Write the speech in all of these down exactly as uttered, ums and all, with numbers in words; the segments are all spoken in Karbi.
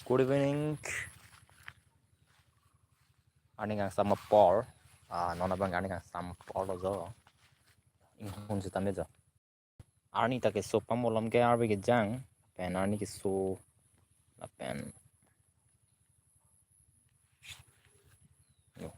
Good evening. Arni kangsam apor. Ah, non abang arni kangsam apor lo jo. Inghun sitame jo. Arni ta keso pamolom ke arve kejang. Pen arni keso. Lapen. Yo.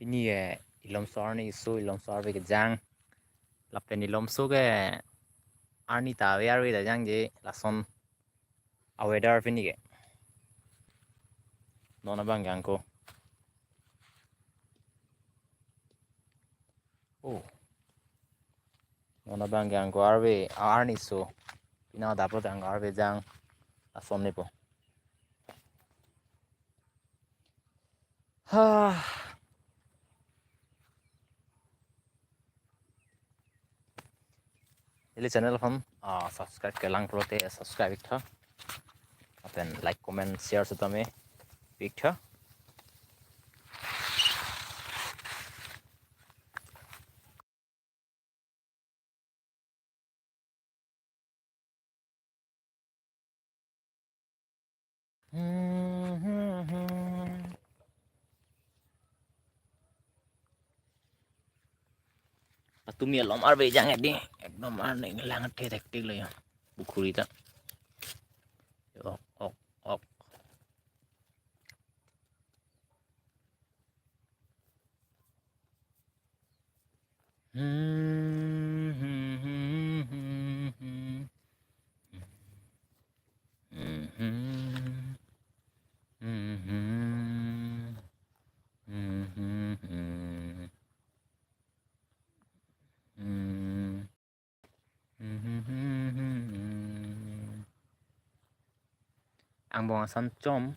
Pini ke ilomso arni keso, ilomso arve kejang. Lapen ilomso ke arni ta ave arve ta jangje lason a-weather pini ke. Non abang ke angko. Oh. Non abang ke angko arve, a, arni so. Pina daplo ta angko arve jang. Lason nepo. Ha. Ili channel aphan, ah, subscribe kelang pulote subscribe iktha. Lapen like, comment, share sitame iktha. Patumi alom arve jang edi, ekdom arni lang thek thek lo ya. Pukhuri ta. Ok, ok, ok. Angbong asan chom,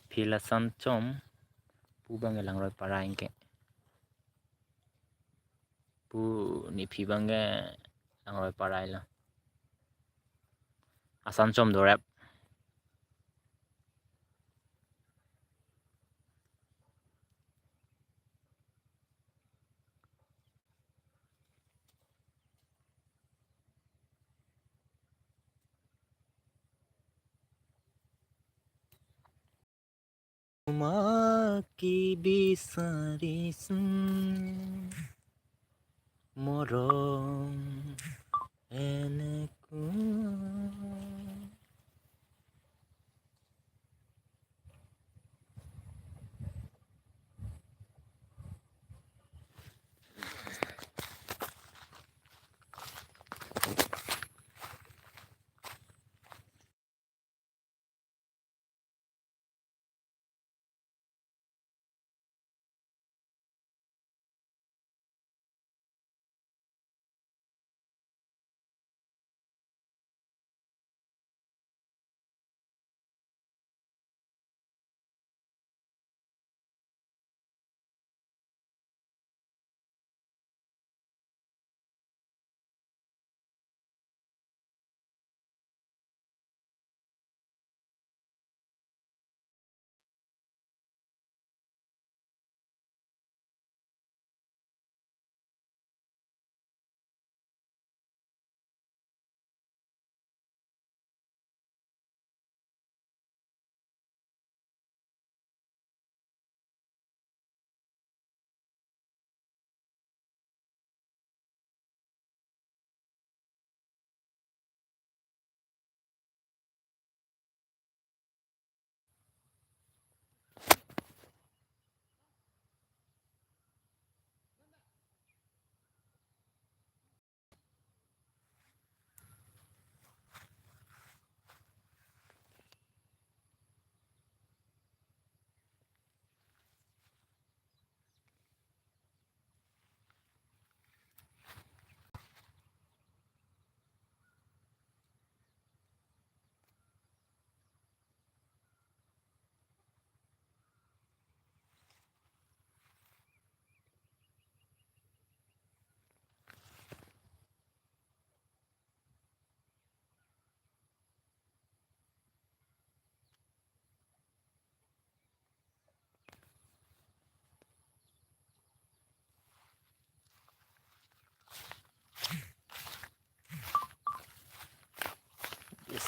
phil asan chom, pu bang ke Langroi para anke. Pu nephi bang ke Langroi para lo. Asan chom dorep. Maki bisaris morom eneku.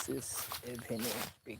This is evening pic.